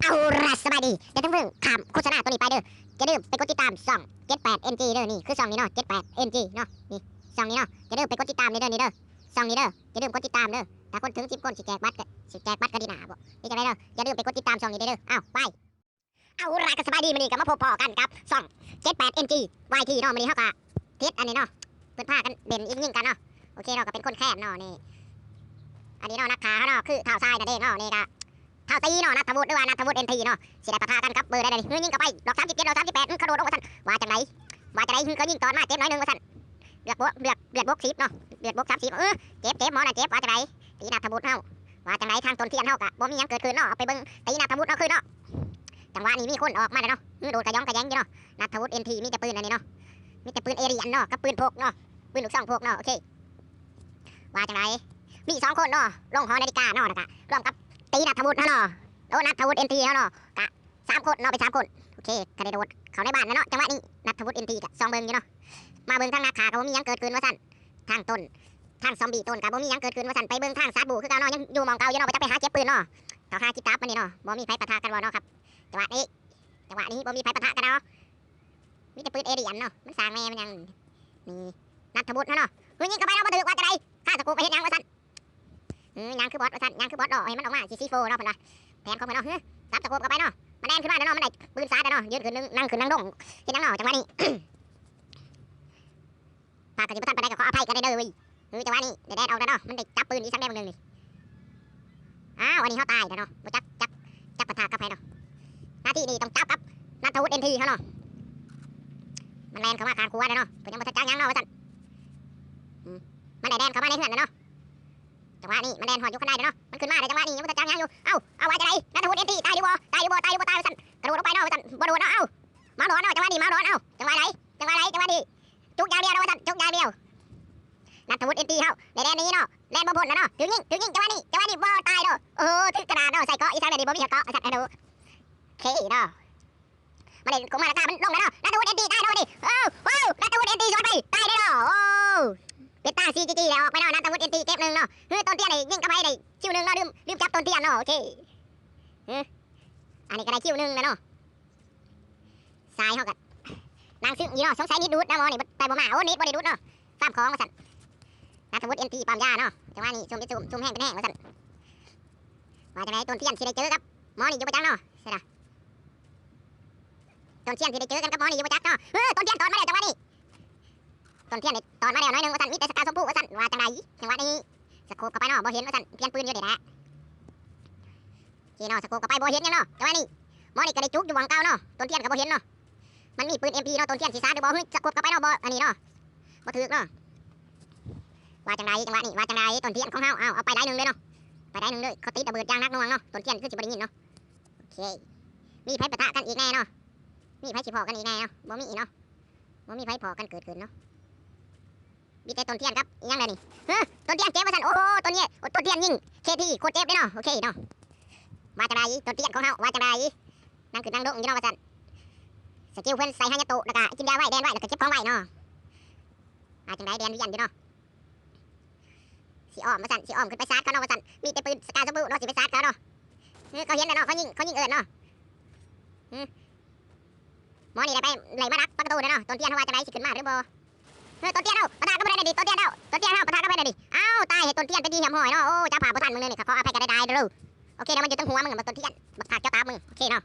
ເອົາລະ ສະບາຍດີ ຢ່າເພິ່ງຂ້າມໂຄສະນາໂຕນີ້ໄປເດີ. ຢ່າລືມໄປກົດຕິດຕາມຊ່ອງເຈັດແປດເອັນຈີເດີ. ນີ້ຄືຊ່ອງນີ້ເນາະ ເຈັດແປດເອັນຈີເນາະ. ນີ້ຊ່ອງນີ້ເນາະ ຢ່າລືມໄປກົດຕິດຕາມເດີ ນີ້ເດີ ຊ່ອງນີ້ເດີ. ຢ່າລືມກົດຕິດຕາມເດີ. ຖ້າຄົນເຖິງສິບຄົນ ຊິແຈກບັດ ຊິແຈກບັດການດີໜ້າບໍ ຫຼືຈັ່ງໃດເດີ. ຢ່າລືມໄປກົດຕິດຕາມຊ່ອງນີ້ເດີ. ເອົ້າ ໄປ. ເອົາລະ ກໍສະບາຍດີ ມື້ນີ້ກໍມາພົບພໍ້ກັນກັບຊ່ອງເຈັດແປດເອັນຈີວາຍທີເນາະ. ມື້ນີ້ເຮົາກໍຕິດອັນນີ້ເນາະ ເພິ່ນພາກັນເຫຼັ້ນຍິງຍິງກັນເນາະ. ໂອເຄເນາະ ກໍເປັນຄົນແຄນເນາະ. ນີ້ ອັນນີ້ເນາະ ນັກຂ້າເຮົາເນາະ ຄືທ້າວຊາຍນັ້ນເອງເນາະ. ນີ້ກໍທ້າວຕີເນາະ ນັດທະວຸດ ຫຼືວ່ານັດທະວຸດເອັນທີເນາະ. ຊິໄດ້ປະທະກັນກັບເບີໃດນີ້? ຍິງກໍໄປ ດອກສາມສິບເຈັດ ດອກສາມສິບແປດ ຂະໂດດລົງວ່າຊັ້ນ. ວ່າຈັ່ງໃດ ວ່າຈັ່ງໃດ? ກໍຍິງຕອນມາເຈັບໜ້ອຍໜຶ່ງວ່າຊັ້ນ. ເລືອດບວກ ເລືອດ ເລືອດບວກສິບເນາະ ເລືອດບວກສາມສິບ. ເອີ ເຈັບ ເຈັບ ໝໍນະເຈັບ. ວ່າຈັ່ງໃດ? ຕີນັດທະວຸດເຮົາ ວ່າຈັ່ງໃດ? ທາງຕົ້ນທຽນເຮົາກໍບໍ່ມີຫຍັງເກີດຂຶ້ນເນາະ. ໄປເບິ່ງ ຕີນັດທະວຸດເຮົາຄືນເນາະ. ຈັງຫວະນີ້ມີຄົນອອກມາແລ້ວເນາະ. ໂດດກະຢອງກະແຢງຢູ່ເນາະ. ນັດທະວຸດເອັນທີ ມີແຕ່ປືນອັນນີ້ເນາະ ມີແຕ່ປືນເອລຽນເນາະ ກັບປືນພົກເນາະ ປືນລູກຊອງພົກເນາະ. ໂອເຄ ວ່າຈັ່ງໃດ? ມີສອງຄົນເນາະ ລົງຫໍນາລິກາເນາະ ແລ້ວກະຮ່ວມກັບຕີນັດທະວຸດເຮົາເນາະ. ໂອ້ ນັດທະວຸດເອັນທີເຮົາເນາະ ກະສາມຄົນເນາະ ໄປສາມຄົນ. ໂອເຄ ກະໄດ້ໂດດເຂົ້າໃນບ້ານແລ້ວເນາະ. ຈັງຫວະນີ້ນັດທະວຸດເອັນທີກະຊອກເບິ່ງຢູ່ເນາະ. ມາເບິ່ງທາງນັກຂ້າກໍບໍ່ມີຫຍັງເກີດຂຶ້ນວ່າຊັ້ນ. ທາງຕົ້ນ ທາງຊອມບີຕົ້ນກໍບໍ່ມີຫຍັງເກີດຂຶ້ນວ່າຊັ້ນ. ໄປເບິ່ງທາງຊາດບູຄືເກົ່າເນາະ ຍັງຢູ່ໝ່ອງເກົ່າຢູ່ເນາະ. ບໍ່ຈັກໄປຫາເກັບປືນເນາະ ເຂົາຫາກິນຕັບມັນນີ້ເນາະ. ບໍ່ມີໃຜປະທະກັນບໍ່ເນາະ ຄັບ ຈັງຫວະນີ້ ຈັງຫວະນີ້ບໍ່ມີໃຜປະທະກັນເນາະ. ມີແຕ່ປືນເອລຽນເນາະ ມັນສ້າງແມ່ມັນຫຍັງ. ນີ້ ນັດທະວຸດເຮົາເນາະ. ເຮີ້ຍ ຍິງເຂົ້າໄປເນາະ ບໍ່ຖືກ. ວ່າຈັ່ງໃດ? ຂ້າສະໂກບໄປເຮັດຫຍັງວ່າຊັ້ນ. ເອີ ຍ່າງຄືບອດວ່າຊັ້ນ ຍ່າງຄືບອດ ລໍໃຫ້ມັນອອກມາ ຊິຊີໂຟເນາະ ເພິ່ນວ່າ ແຜນຂອງເພິ່ນເນາະ. ເຮີ້ຍ ຈັບສະໂກບເຂົ້າໄປເນາະ. ມັນແລ່ນຂຶ້ນມາແລ້ວເນາະ ມັນໄດ້ປືນຊາດແລ້ວເນາະ. ຢືນຂຶ້ນໜຶ່ງ ນັ່ງຂຶ້ນນັ່ງລົງ ເຮັດຫຍັງເນາະ ຈັງຫວະນີ້. ພາກະຊິບໍ່ທັນປານໃດ ກໍຂໍອະໄພກັນໄດ້ເດີ. ເຮີ້ຍ ຈັງຫວະນີ້ໄດ້ແລ່ນອອກແລ້ວເນາະ. ມັນໄດ້ຈັບປືນອີກສັກແນວໜຶ່ງນີ້. ອ້າວ ອັນນີ້ເຮົາຕາຍແລ້ວເນາະ ບໍ່ຈັກ ຈັກ ຈັກປະທະກັບໃຜເນາະ. ໜ້າທີ່ນີ້ຕ້ອງຈັບກັບນັດທະວຸດເອັນທີເຮົາເນາະ. ມັນແລ່ນເຂົ້າມາຂ້າງຂົວແລ້ວເນາະ ເພິ່ນຍັງບໍ່ທັນຈັກຫຍັງເນາະວ່າຊັ້ນ. ອືມ ມັນໄດ້ແລ່ນເຂົ້າມາໃນເຮືອນແລ້ວເນາະ. ຈັງຫວະນີ້ມັນແລ່ນຮອດຢູ່ຂ້າງໃນແລ້ວເນາະ. ມັນຂຶ້ນມາແລ້ວ ຈັງຫວະນີ້ຍັງບໍ່ທັນຈັກຫຍັງຢູ່. ເອົ້າ ເອົາ ວ່າຈັ່ງໃດ? ນັດທະວຸດເອັນທີ ຕາຍຫຼືບໍ່? ຕາຍຫຼືບໍ່? ຕາຍຫຼືບໍ່? ຕາຍວ່າຊັ້ນ. ກະໂດດລົງໄປເນາະວ່າຊັ້ນ. ບໍ່ໂດດເນາະ. ເອົ້າ ເມົາຫຼອນເນາະ ຈັງຫວະນີ້ເມົາຫຼອນ. ເອົ້າ ຈັງຫວະໃດ? ຈັງຫວະໃດ? ຈັງຫວະນີ້ ຈຸກຢ່າງດຽວເນາະວ່າຊັ້ນ ຈຸກຢ່າງດຽວ. ນັດທະວຸດເອັນທີເຮົາໄດ້ແລ່ນໜີເນາະ ແລ່ນບໍ່ພົ້ນແລ້ວເນາະ. ຖືກຍິງ ຖືກຍິງ ຈັງຫວະນີ້ ຈັງຫວະນີ້ບໍ່ຕາຍເນາະ. ໂອ້ ຖືກກະດາດເນາະ ໃສ່ເກາະອີກສັກແນວນີ້ ບໍ່ມີເກາະວ່າຊັ້ນ. ໂອ້ ໂອເຄເນາະ. ມາເຫຼັ້ນກົງມາລະກາ ມັນລົງແລ້ວເນາະ. ນັດທະວຸດເອັນທີຕາຍເນາະນີ້. ໂອ້ ໂອ້ ນັດທະວຸດເອັນທີສວນໄປ ຕາຍເດ້ເນາະ. ໂອ້ ເປັນຕາ ຊີຈີຈີ ແລ້ວອອກໄປເນາະ. ນັດທະວຸດເອັນທີເຈັບໜຶ່ງເນາະ. ເຮີ້ຍ ຕົ້ນທຽນນີ້ຍິງເຂົ້າໄປໄດ້ຄິວໜຶ່ງເນາະ. ລືມ ລືມຈັບຕົ້ນທຽນເນາະ. ໂອເຄ ເຮີ້ຍ ອັນນີ້ກໍໄດ້ຄິວໜຶ່ງແລ້ວເນາະ. ສາຍເຮົາກໍນັ່ງຊຶ້ງຢູ່ເນາະ. ສົງໄສເນັດດູດນະໝໍນີ້ ໄປບໍ່ມາ. ໂອ້ ເນັດບໍ່ໄດ້ດູດເນາະ ຟາມຂອງວ່າຊັ້ນ. ນັດທະວຸດເອັນທີປ້າມຢາເນາະ. ຈັງຫວະນີ້ຊຸ່ມເປັນຊຸ່ມ ຊຸ່ມແຮງເປັນແຮງວ່າຊັ້ນ. ວ່າຈັ່ງໃດ? ຕົ້ນທຽນຊິໄດ້ເຈີກັບໝໍນີ້ຢູ່ບໍ່ຈັກເນາະ. ໃຊ່ລະ ຕົ້ນທຽນຊິໄດ້ເຈີກັນກັບໝໍນີ້ຢູ່ບໍ່ຈັກເນາະ. ເອີ ຕົ້ນທຽນຕອດມາແລ້ວ ຈັງຫວະນີ້ ຕົ້ນທຽນນີ້ຕອດມາແລ້ວໜ້ອຍໜຶ່ງວ່າຊັ້ນ. ມີແຕ່ສະກາວຊົມພູວ່າຊັ້ນ. ວ່າຈັ່ງໃດ? ຈັງຫວະນີ້ສະໂຄບເຂົ້າໄປເນາະ ບໍ່ເຫັນວ່າຊັ້ນ. ປ່ຽນປືນຢູ່ນີ້ແຫຼະ. ໂອເຄເນາະ ສະໂຄບເຂົ້າໄປບໍ່ເຫັນຫຍັງເນາະ. ຈັງຫວະນີ້ໝໍນີ້ກໍໄດ້ຈຸກຢູ່ໝ່ອງເກົ່າເນາະ. ຕົ້ນທຽນກໍບໍ່ເຫັນເນາະ. ມັນມີປືນເອັມພີເນາະ. ຕົ້ນທຽນຊິຊາດຫຼືບໍ່? ເຮີ້ຍ ສະໂຄບເຂົ້າໄປເນາະ ບໍ່ ອັນນີ້ເນາະ ບໍ່ຖືກເນາະ. ວ່າຈັ່ງໃດ? ຈັງຫວະນີ້ວ່າຈັ່ງໃດ? ຕົ້ນທຽນຂອງເຮົາ ເອົາ ເອົາໄປໄດ້ໜຶ່ງເລີຍເນາະ. ໄປໄດ້ໜຶ່ງເລີຍ. ເຂົາຕິດລະເບີດຢ່າງໜັກໜ່ວງເນາະ. ຕົ້ນທຽນຄືຊິບໍ່ໄດ້ຍິນເນາະ. ໂອເຄ ມີໃຜປະທະກັນອີກແນ່ເນາະ? ມີໃຜຊິພໍ້ກັນອີກແນ່ເນາະ? ບໍ່ມີເນາະ. ບໍ່ມີໃຜພໍ້ກັນເກີດຂຶ້ນເນາະ. ມີແຕ່ຕົ້ນທຽນກັບອີຫຍັງແດ່ນີ້? ເຮີ້ຍ ຕົ້ນທຽນເຈັບວ່າຊັ້ນ. ໂອ້ໂຫ ຕົ້ນທຽນ ໂອ້ ຕົ້ນທຽນຍິງເຄທີ ໂຄດເຈັບເດ້ເນາະ. ໂອເຄເນາະ. ວ່າຈັ່ງໃດ? ຕົ້ນທຽນຂອງເຮົາວ່າຈັ່ງໃດ? ນັ່ງຂຶ້ນນັ່ງລົງຢູ່ເນາະວ່າຊັ້ນ. ສະກິວເພິ່ນໃສ່ຮາຍາໂຕະ ແລ້ວກະກິນຢາໄວ ແດນໄວ ແລ້ວກະເຈັບຂອງໄວເນາະ. ວ່າຈັ່ງໃດ? ແດນວຽນຢູ່ເນາະ. ຊິອ້ອມວ່າຊັ້ນ ຊິອ້ອມຂຶ້ນໄປຊາດເຂົາເນາະວ່າຊັ້ນ. ມີແຕ່ປືນສະກາວຊົມພູເນາະ ຊິໄປຊາດເຂົາເນາະ. ເອີ ເຂົາເຫັນແລ້ວເນາະ ເຂົາຍິງ ເຂົາຍິງເອີ້ນເນາະ. ເອີ ໝໍນີ້ໄດ້ໄປໄລ່ມາດັກປະຕູແລ້ວເນາະ. ຕົ້ນທຽນເຮົາວ່າຈັ່ງໃດ ຊິຂຶ້ນມາຫຼືບໍ່? ເອີ ຕົ້ນທຽນເຮົາປະທະກັບຜູ້ໃດນີ້? ຕົ້ນທຽນເຮົາ ຕົ້ນທຽນເຮົາປະທະກັບໃຜນີ້? ອ້າວ ຕາຍ ເຮັດຕົ້ນທຽນເປັນທີ່ຮຽບຮ້ອຍເນາະ. ໂອ້ ຈັບພາບໍ່ທັນມື້ນີ້ ຂ້າຂໍອະໄພກັນໄດ້ໆເດີ. ໂອເຄເນາະ ມັນຢູ່ເທິງຫົວມຶງ ມັນຕົ້ນທຽນ ບັກພາກເຈົ້າຕາບມຶງ. ໂອເຄເນາະ.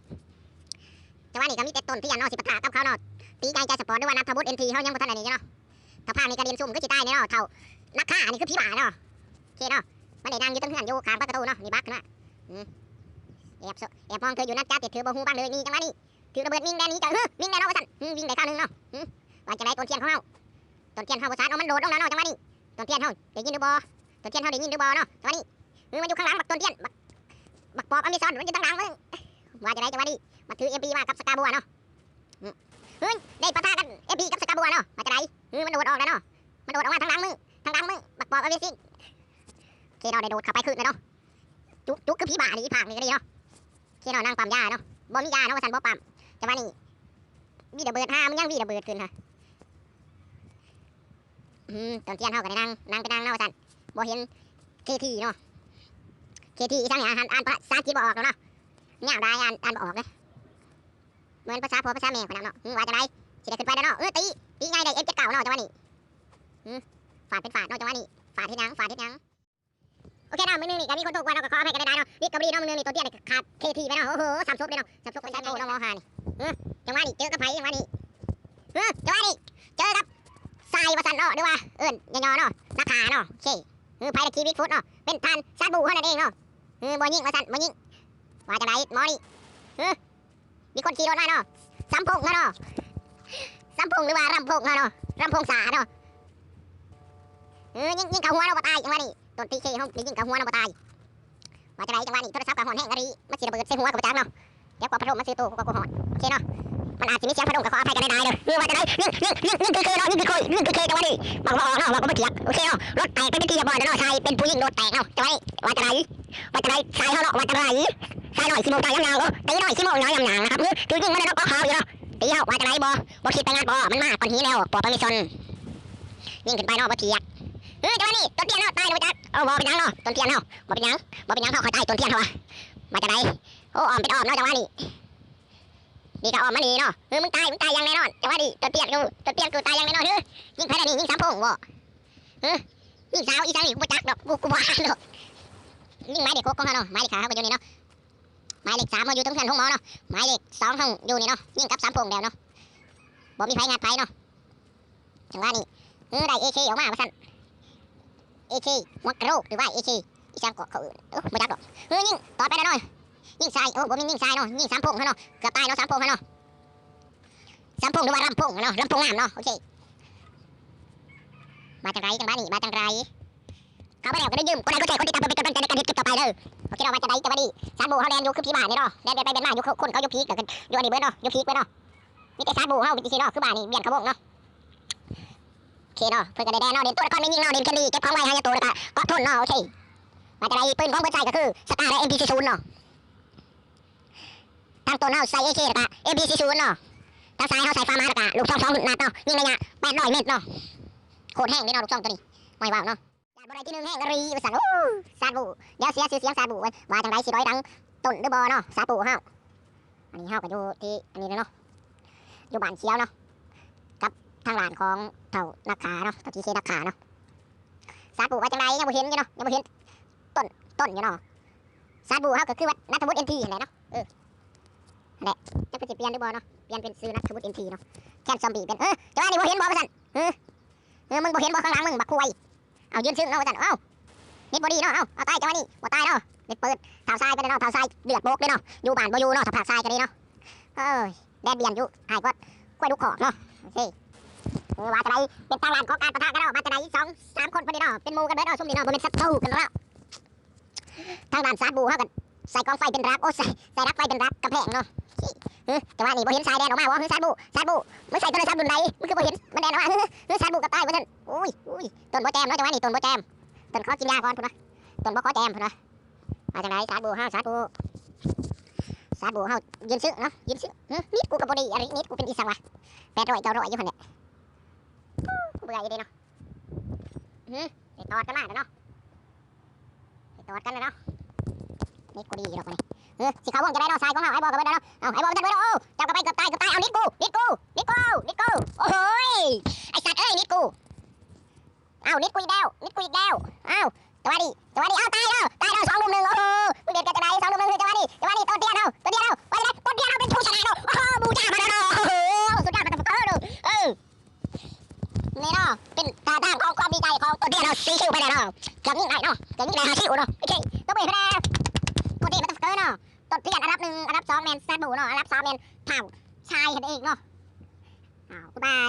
ຈັງຫວະນີ້ກໍມີແຕ່ຕົ້ນທຽນເນາະ ຊິປະທະກັບເຂົາເນາະ. ຕີໃຫຍ່ໃຈສະປອນ ຫຼືວ່ານັດທະວຸດເອັນທີ ເຮົາຍັງບໍ່ທັນອັນນີ້ເນາະ. ຖ້າພາກນີ້ກະດິນຊຸ່ມຄືຊິຕາຍແນ່ເນາະ. ເຖົ້ານັກຂ້ານີ້ຄືຜີບ້າເນາະ. ໂອເຄເນາະ. ມັນໄດ້ນັ່ງຢູ່ເທິງເຮືອນ ຢູ່ຂ້າງປະຕູເນາະ. ນີ້ບັກຂຶ້ນມາ. ອືມ ແອບ ແອບມອງເທີຢູ່ນັ້ນ ຈັກຕິດຖືບໍ່ຮູ້ບັງເລີຍ. ນີ້ ຈັງຫວະນີ້ຖືລະເບີດ ວິ່ງແດນໜີ. ເຈົ້າ ຫື ວິ່ງແດ່ເນາະວ່າຊັ້ນ. ຫື ວິ່ງໄດ້ຄາວໜຶ່ງເນາະ. ຫື ວ່າຈັ່ງໃດ? ຕົ້ນທຽນຂອງເຮົາ ຕົ້ນທຽນເຮົາບໍ່ຊາດເນາະ. ມັນໂດດລົງແລ້ວເນາະ ຈັງຫວະນີ້. ຕົ້ນທຽນເຮົາໄດ້ຍິນຫຼືບໍ່? ຕົ້ນທຽນເຮົາໄດ້ຍິນຫຼືບໍ່ເນາະ ຈັງຫວະນີ້? ຫື ມັນຢູ່ຂ້າງຫຼັງ ບັກຕົ້ນທຽນ ບັກ ບັກປອບອາເມຊອນ ມັນຢູ່ທາງຫຼັງເບິ່ງ. ວ່າຈັ່ງໃດ? ຈັງຫວະນີ້ມັນຖືເອັມພີມາກັບສະກາບົວເນາະ. ຫື ເຮີ້ຍ ໄດ້ປະທະກັນ ເອັມພີກັບສະກາບົວເນາະ. ວ່າຈັ່ງໃດ? ຫື ມັນໂດດອອກແລ້ວເນາະ. ມັນໂດດອອກມາທາງຫຼັງມຶງ ທາງຫຼັງມຶງ ບັກປອບອາເມຊິງ. ໂອເຄເນາະ ໄດ້ໂດດເຂົ້າໄປຄືນແລ້ວເນາະ. ຈຸກ ຈຸກຄືຜີບ້ານີ້ ອີພາກນີ້ກໍດີເນາະ. ໂອເຄເນາະ ນາງປ້ຳຢາເນາະ. ບໍ່ມີຢາເນາະວ່າຊັ້ນ ບໍ່ປ້ຳ. ຈັງຫວະນີ້ມີລະເບີດ ຫາ ມັນຍັງມີລະເບີດຂຶ້ນຫາ. ອືມ ຕົ້ນທຽນເຮົາກໍໄດ້ນັ່ງ ນັ່ງໄປນັ່ງເນາະວ່າຊັ້ນ. ບໍ່ເຫັນເຄທີເນາະ. ເຄທີອີ່ສັງນີ້ ອ່ານ ອ່ານພາສາອັງກິດບໍ່ອອກດອກເນາະ. ຍາວຫຼາຍ ອ່ານ ອ່ານບໍ່ອອກເດ້. ແມ່ນພາສາພໍ່ພາສາແມ່ຂ້ອຍນຳເນາະ. ຫື ວ່າຈັ່ງໃດ ຊິໄດ້ຂຶ້ນໄປແລ້ວເນາະ. ເອີ ຕີ ຕີໃຫຍ່ໄດ້ເອັມເຈັດເກົ້າເນາະ ຈັງຫວະນີ້. ຫື ຟາດເປັນຟາດເນາະ ຈັງຫວະນີ້. ຟາດເຮັດຫຍັງ ຟາດເຮັດຫຍັງ? ໂອເຄເນາະ ມື້ໜຶ່ງນີ້ກໍມີຄົນໂທກວນເນາະ ກໍຂໍອະໄພກັນຫຼາຍໆເນາະ. ລິກກັບບໍ່ດີເນາະ ມື້ໜຶ່ງນີ້ ຕົ້ນຕຽນນີ້ຂາດເຄທີໄປເນາະ. ໂອ້ໂຫ ສາມສົບເລີຍເນາະ ສາມສົບຂອງແຊໂກເນາະ ມໍຫ້ານີ້. ເອີ ຈັງຫວະນີ້ເຈີກັບໃຜ ຈັງຫວະນີ້? ເອີ ຈັງຫວະນີ້ເຈີກັບຊາຍວ່າຊັ້ນເນາະ ຫຼືວ່າເອີ້ນຫຍໍ້ໆເນາະ ນັກຂ້າເນາະ. ໂອເຄ ເອີ ໄພລະຄີວິກຟຸດເນາະ ເປັນທ່ານຊາດບູເຮົານັ້ນເອງເນາະ. ເອີ ບໍ່ຍິງວ່າຊັ້ນ ບໍ່ຍິງ. ວ່າຈັ່ງໃດໝໍນີ້? ເອີ ມີຄົນຂີ່ລົດມາເນາະ ສຳພົງເຮົາເນາະ ສຳພົງ ຫຼືວ່າລຳໂພງເຮົາເນາະ ລຳໂພງສາເນາະ. ເອີ ຍິງ ຍິງເຂົ້າຫົວເນາະ ບໍ່ຕາຍ ຈັງຫວະນີ້. ຕົ້ນພີເຄເຮົາໄດ້ຍິງເຂົ້າຫົວເນາະ ບໍ່ຕາຍ. ວ່າຈັ່ງໃດ ຈັງຫວະນີ້ໂທລະສັບກໍຮ້ອນແຮງອີ່ຫຼີ ມັນຊິລະເບີດໃສ່ຫົວກໍບໍ່ຈັກເນາະ. ດຽວຂໍພັດລົມມາຊື່ໂຕ ກໍບໍ່ຮ້ອນ. ໂອເຄເນາະ ມັນອາດຊິມີສຽງພັດລົມ ກໍຂໍອະໄພກັນຫຼາຍໆເດີ. ເອີ ວ່າຈັ່ງໃດ ຍິງ ຍິງ ຍິງ ຍິງພີເຄເນາະ ຍິງພີເຄ ຍິງພີເຄ ຈັງຫວະນີ້ ເວົ້າບໍ່ອອກເນາະ ເວົ້າກໍບໍ່ຖຽງ. ໂອເຄເນາະ ລົດແຕກໄປເປັນທີ່ຮຽບຮ້ອຍແລ້ວເນາະ ຊາຍເປັນຜູ້ຍິງໂດດແຕກເນາະ. ຈັງຫວະນີ້ ວ່າຈັ່ງໃດ ວ່າຈັ່ງໃດ ຊາຍເຮົາເນາະ ວ່າຈັ່ງໃດ ຊາຍນ້ອຍຂີ້ໂມກຢາມຍາງ ໂອ້ ຕີນ້ອຍຂີ້ໂມກຢາມຍາງນະຄັບ. ເອີ ຖືກຍິງມາແລ້ວເນາະ ກໍຂາວຢູ່ເນາະ. ຕີເຮົາ ວ່າຈັ່ງໃດ ບໍ່ ບໍ່ຄິດໄປງານບໍ່ ມັນມາກ້ອນຫີນແລ້ວ ພວກປະຊາຊົນ ຍິງຂຶ້ນໄປເນາະ ບໍ່ຖຽງ. ເອີ ຈັງຫວະນີ້ຕົ້ນທຽນເຮົາຕາຍແລ້ວ ບໍ່ຈັກ. ເອົາ ບໍ່ເປັນຫຍັງເນາະ ຕົ້ນທຽນເຮົາ ບໍ່ເປັນຫຍັງ ບໍ່ເປັນຫຍັງ ເຮົາເຂົ້າໃຈຕົ້ນທຽນເຮົາວ່າ. ວ່າຈັ່ງໃດ ໂອ້ ອ້ອມເປັນອ້ອມເນາະ ຈັງຫວະນີ້. ນີ້ກໍອ້ອມມານີ້ເນາະ. ເອີ ມຶງຕາຍ ມຶງຕາຍຢ່າງແນ່ນອນ ຈັງຫວະນີ້. ຕົ້ນທຽນກູ ຕົ້ນທຽນກູຕາຍຢ່າງແນ່ນອນ. ເຮີ ຍິງໃຜລະນີ້ ຍິງສາມພົງບໍ່? ເຮີ ຍິງສາວອີ່ສັງນີ້ ກູບໍ່ຈັກດອກ ກູ ກູບໍ່ອ່ານດອກ. ຍິງໝາຍເລກຫົກຂອງເຮົາເນາະ ໝາຍເລກຫ້າເຮົາກໍຢູ່ນີ້ເນາະ ໝາຍເລກສາມເຮົາຢູ່ເທິງເຮືອນໂຮງໝໍເນາະ ໝາຍເລກສອງເຮົາຢູ່ນີ້ເນາະ. ຍິງກັບສາມພົງແລ້ວເນາະ ບໍ່ມີໃຜຫຍັດໃຜເນາະ. ຈັງຫວະນີ້ ເອີ ໄດ້ເອເຄອອກມາວ່າຊັ້ນ ເອເຄຫົວກະໂຫຼກ ຫຼືວ່າເອເຄອີ່ສັງເກາະເຂົາເອີ້ນ ໂອ້ ບໍ່ຈັກດອກ. ເອີ ຍິງຕໍ່ໄປແລ້ວເນາະ ຍິງຊາຍ ໂອ້ ບໍ່ແມ່ນຍິງຊາຍເນາະ ຍິງສາມພົງເຮົາເນາະ ເກືອບຕາຍເນາະ ສາມພົງເຮົາເນາະ. ສາມພົງ ຫຼືວ່າລຳໂພງເນາະ ລຳໂພງງາມເນາະ. ໂອເຄ ມາຈັ່ງໃດ ຈັງຫວະນີ້ ມາຈັ່ງໃດ. ເຂົ້າມາແລ້ວກໍໄດ້ຢ່າລືມກົດໄລກົດແຊກົດຕິດຕາມ ເພື່ອເປັນກຳລັງໃຈໃນການເຮັດຄລິບຕໍ່ໄປເດີ. ໂອເຄເນາະ ວ່າຈັ່ງໃດ ຈັງຫວະນີ້ ຊາດບູເຮົາແລ່ນຢູ່ຄືຜີບ້ານີ້ເນາະ ແລ່ນໄປແລ່ນມາຢູ່ ຄົນເຂົາຢູ່ພີກ ແລ້ວກໍຢູ່ອັນນີ້ເບິດເນາະ ຢູ່ພີກເບິດເນາະ. ມີແຕ່ຊາດບູເຮົາ ມີແຕ່ຊີ້ເນາະ ຄືບ້ານີ້ ວຽນເຂົ້າວົງເນາະ. ໂອເຄເນາະ ເພິ່ນກໍໄດ້ແລ່ນເນາະ ເດັ່ນຕົວ ນະຄອນແມ່ນຍິງເນາະ ເດັ່ນແຄນດີ ເກັບຂອງໄວຫາຍາໂຕ ແລ້ວກໍເກາະທົນເນາະ. ໂອເຄ ວ່າຈັ່ງໃດ ປືນຂອງເພິ່ນໃຊ້ກໍຄືສະກາ ແລະ ເອັມພີສີ່ສູນເນາະ. ທາງຕົ້ນເຮົາໃສ່ເອເຄ ແລ້ວກະເອັມພີສີ່ສູນເນາະ ທາງຊາຍເຮົາໃສ່ຟາມາ ແລ້ວກະລູກຊອງສອງນັດເນາະ ຍິງໄລຍະແປດຮ້ອຍເມັດເນາະ. ໂຄດແຮງເດ້ເນາະ ລູກຊອງໂຕນີ້ ບໍ່ໃຫ້ເວົ້າເນາະ. ຢ້ານບໍ່ໄດ້ທີໜຶ່ງແຮງອີ່ຫຼີວ່າຊັ້ນ. ໂອ້ ຊາດບູ ດຽວເສຍຊື່ສຽງຊາດບູເວີຍ. ວ່າຈັ່ງໃດ ຊິດ້ອຍດັງຕົ້ນຫຼືບໍ່ເນາະ ຊາດບູເຮົາ. ອັນນີ້ເຮົາກໍຢູ່ທີ່ອັນນີ້ແຫຼະເນາະ ຢູ່ບ້ານຂຽວເນາະ ກັບທາງຫຼານຂອງເຖົ້ານັກຂ້າເນາະ ເຖົ້າທີເຄນັກຂ້າເນາະ. ຊາດປູວ່າຈັ່ງໃດ ຍັງບໍ່ເຫັນຢູ່ເນາະ ຍັງບໍ່ເຫັນຕົ້ນ ຕົ້ນຢູ່ເນາະ. ຊາດປູເຮົາກໍຄືວ່ານັດທະວຸດເອັນທີຫັ້ນແຫຼະເນາະ ເອີ ຫັ້ນແຫຼະ ຈັກເພິ່ນຊິປ່ຽນຫຼືບໍ່ເນາະ ປ່ຽນເປັນຊື່ນັດທະວຸດເອັນທີເນາະ ແຄນຊອມບີເປັນ ເອີ ແຕ່ວ່ານີ້ບໍ່ເຫັນບໍ່ວ່າຊັ້ນ ເອີ ເອີ ມຶງບໍ່ເຫັນບໍ່ຂ້າງຫຼັງມຶງບັກຄວາຍ ເອົາ ຢືນຊຶ້ງເນາະວ່າຊັ້ນ ເອົາ ເນັດບໍ່ດີເນາະ ເອົາ ເອົາ ຕາຍ ຈັງຫວະນີ້ບໍ່ຕາຍເນາະ ເນັດເປີດ ທ້າວຊາຍໄປແລ້ວເນາະ ທ້າວຊາຍເລືອດໂບກເດ້ເນາະ ຢູ່ບ້ານບໍ່ຢູ່ເນາະ ຖ້າພາກຊາຍກໍດີເນາະ ເອີຍ ແດດບຽນຢູ່ ອ້າຍກວ່າ ຄວາຍລູກຄອກເນາະ ໂອເຄ ເອີ ວ່າຈັ່ງໃດ ເປັນທາງດ້ານຂອງການປະທະກັນເນາະ ວ່າຈັ່ງໃດ ສອງສາມຄົນພຸ້ນເດ້ເນາະ ເປັນໝູ່ກັນເບິດເນາະ ຊຸມນີ້ເນາະ ບໍ່ແມ່ນສັດຕູກັນເນາະ ທາງດ້ານຊາດບູເຮົາກໍໃສ່ກອງໄຟເປັນຫຼັກ ໂອ້ ໃສ່ ໃສ່ຫຼັກໄຟເປັນຫຼັກກຳແພງເນາະ ເອີ ແຕ່ວ່ານີ້ບໍ່ເຫັນຊາຍແດນອອກມາບໍ່ ເຮີ ຊາດບູ ຊາດບູ ມຶງໃສ່ໂທລະສັບລຸ້ນໃດ ມັນຄືບໍ່ເຫັນມັນແດນອອກມາ ເຮີ ເຮີ ຊາດບູກໍຕາຍວ່າຊັ້ນ ໂອ້ຍ ໂອ້ຍ ຕົ້ນບໍ່ແຈມເນາະ ຈັງຫວະນີ້ຕົ້ນບໍ່ແຈມ ຕົ້ນຂໍກິນຢາກ່ອນພຸ້ນນະ ຕົ້ນບໍ່ຂໍແຈມພຸ້ນນະ ວ່າຈັ່ງໃດ ຊາດບູເຮົາ ຊາດບູ ຊາດບູເຮົາ ຢືນຊຶ້ງເນາະ ຢືນຊຶ້ງ ຫຶ ນິດກູກໍບໍ່ດີ ອາລິ ນິດກູເປັນອີ່ສັງວະ ແປດຮ້ອຍ ເກົ້າຮ້ອຍ ຢູ່ຫັ້ນແຫຼະ ເບື່ອຢູ່ເດ້ເນາະ ຫຶ ໄດ້ຕອດກັນມາແລ້ວເນາະ ໄດ້ຕອດກັນແລ້ວເນາະ ນິດກູດີຢູ່ດອກນີ້ ເອີ ຊິເຂົ້າວົງຈັ່ງໃດເນາະ ຊາຍຂອງເຮົາ ໄອ້ບອກກໍເບິດແລ້ວເນາະ ເອົາ ໄອ້ບອກມັນຈັກເບິດ ໂອ້ ເຈົ້າກໍໄປເກືອບຕາຍ ເກືອບຕາຍ ເອົາ ນິດກູ ນິດກູ ນິດກູ ນິດກູ ໂອ້ໂຫຍ ໄອ້ສັດເອີຍ ນິດກູ ເອົາ ນິດກູອີກແລ້ວ ນິດກູອີກແລ້ວ ເອົາ ຈັງຫວະນີ້ ຈັງຫວະນີ້ ເອົາ ຕາຍແລ້ວ ຕາຍແລ້ວ ສອງລຸມໜຶ່ງ ໂອ້ໂຫ ມຶງເດັດກັນຈັ່ງໃດ ສອງລຸມໜຶ່ງ ເຮີ ຈັງຫວະນີ້ ຈັງຫວະນີ້ ໂຕດຽນເຮົາ ໂຕດຽນເຮົາ ວ່າຈັ່ງໃດ ໂຕດຽນເຮົາເປັນຜູ້ຊະນະເນາະ ໂອ້ໂຫ ບູຊາມາແລ້ວເນາະ ໂອ້ໂຫ ສຸດຍອດ motherfucker ເນາະ ເອີ ນີ້ເນາະ ເປັນທ່າທາງຂອງຄວາມດີໃຈຂອງໂຕດຽນເຮົາ ຊີຄິວໄປແລ້ວເນາະ ເກືອບຍິງໄດ້ເນາະ ເກືອບຍິງໄດ້ຫ້າຄິວເນາະ ໂອເຄ ຕົບມືໃຫ້ເພິ່ນແດ່ ໂຄດເທ່ motherfucker ເນາະ ຕົ້ນທຽນອັນດັບໜຶ່ງ ອັນດັບສອງແມ່ນຊາດບູເນາະ ອັນດັບສາມແມ່ນທ້າວຊາຍຫັ້ນເອງເນາະ ອ້າວ ບາຍບາຍ.